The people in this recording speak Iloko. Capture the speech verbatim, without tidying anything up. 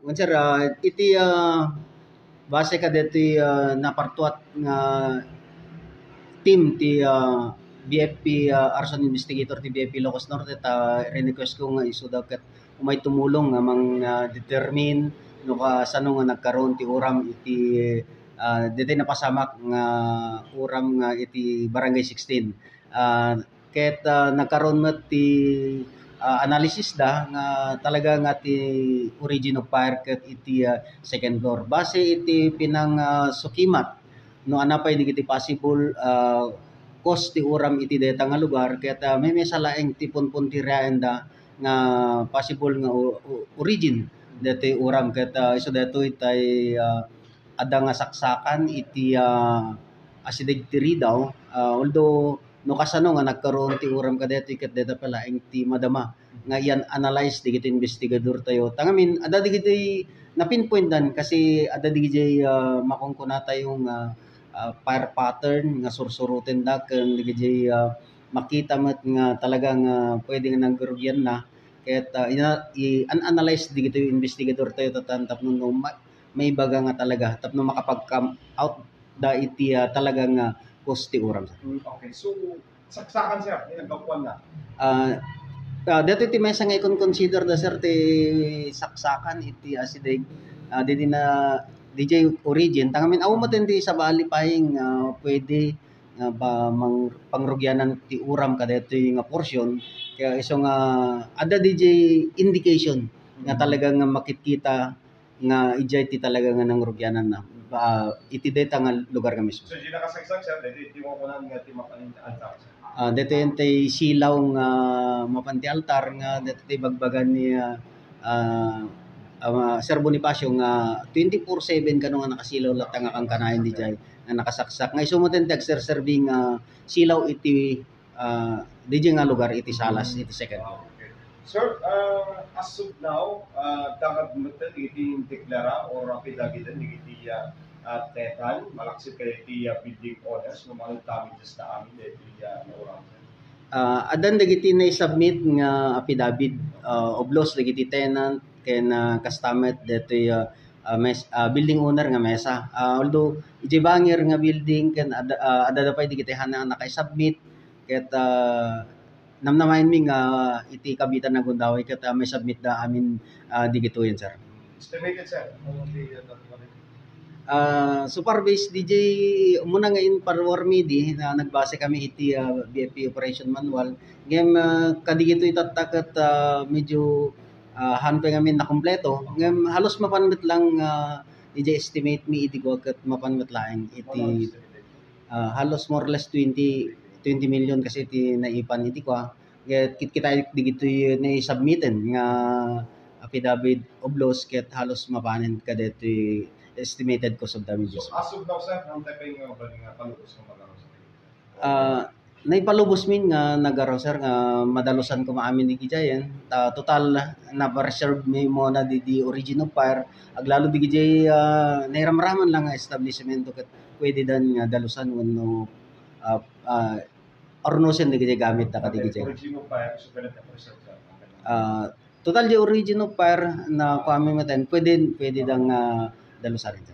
Wen, sir, ah, iti, ah, base kadaytoy, ah, napartuat nga team ti, ah, B F P, ah, arson investigator ti B F P Ilocos Norte, ta rinequest ko nga isuda ket umay tumulong nga mang, ah, determine no kasano nga nagkaroon ti uram iti, ah, ditoy napasamak nga uram nga iti Barangay sixteen. Ah, ket, ah, nagkaroon met ti, ah, analysis da nga talaga nga ti origin of fire ket iti, ah, second floor. Base iti pinang, ah, sukimat no ania pay dagiti possible, ah, cause ti uram iti dayta nga lugar ket, ah, maymesa laeng ti punpunteriaenda nga possible nga o-, o-, origin daytoy uram ket, ah, isu daytoy tay, ah, adda nga saksakan iti, ah, asideg ti ridaw, ah, although no kasano nga nagkaroon ti uram kadaytoy ket dayta pay laeng ti madama nga iyan-analyze dagiti investigador tayo. Ta ngamin, adda dagiti na-pinpoint dan kasi adda dagiti, ah, makunkuna tayo nga, ah, fire pattern nga sursuruten da ken dagiti, ah, makita met nga talaga nga pwede nga nagrugian na. Ket, ah, ina-, i-, an-analyze dagiti investigador tayo tatan tapno no ma-, maibaga nga talaga tapno makapag-come out da iti, ah, talaga nga cause ti uram. Mm, okay. So, saksakan, sir, ti naggapuan na? Ah, ah, daytoy ti maysa nga ikon-consider da, sir, ti saksakan iti asideg, ah, didi na, D J origin. Tangamin, awan mo ti sabali pay nga pwede nga pa-, mang-, pangrugianan ti uram kadaytoy nga portion. Kaya isu nga, adda D J indication nga talaga nga makitkita nga idiay ti talaga nga nangrugianan na, ah, iti dayta nga lugar nga mismo. So, di nakasagsak, sir, daytoy ti makunan nga ti mapanin altar, sir. Ah, daytoy ti silaw nga mapan ti altar nga daytoy ti bagbaga ni, ah, ah, ah, Sir Bonifacio nga twenty-four seven kano nga nakasilaw latta nga kankanayon diay nga nakasaksak. Nga isu met ti agserserbi nga silaw iti ah, diay nga lugar iti Salas, iti second floor. Okay. Sir, ah, as of now, ah, dakad metten iti deklara or affidavit dagiti, ah, ah, tenant, malaksid kadagiti, ah, building owners, no mano damages da amin dagiti, ah, nauram, sir? Ah, addan dagiti naisubmit nga affidavit, ah, of loss dagiti tenant, ken, ah, kasta met dagiti, ah, ah, mes-, ah, building owner nga mesa. Ah, although, iti bangir nga building, ken adda, ah, adda da pay dagiti hana nakaisubmit, ket, ah, namnamaenmi nga iti kabitan nga gundaway ket, ah, maisubmit da amin, ah, digitoyen, sir. Estimated, sir, kung di, ah, Ah, so far base, D J, umuna nga in-forward mi di, na nagbase kami iti, ah, B F P Operation Manual. Ngem, ah, kadigitoy tatta ket, ah, medyo, ah, han pay ngamin nakumpleto. Ngem halos mapan met lang, ah, D J estimate mi iti kua ket mapan met laeng iti, ah, halos more or less twenty, twenty million kasi ti naipan iti kua. Ket kitkitaek digitoy naisubmiten nga affidavit of loss ket halos mapanen kadaytoy estimated cost of damages. So, as of now, sir, ania pay nga bali nga palubos nga magaraw sa kanya? Ah, naipalubos min nga nagaraw, sir, nga madalusan koma amin diay. Ta total, na-preserve mi muna di, di origin of fire. Aglalo diay, ah, nairamraman lang nga establishmento ket pwede dan nga dalusan wenno, ah, ah, ornosen diay gamit da kadi diay. Origin of fire, so pwede na-preserve, sir. Ah, total diay origin of fire na kuami maten, pwede, pwede dang, ah, dalusan ita.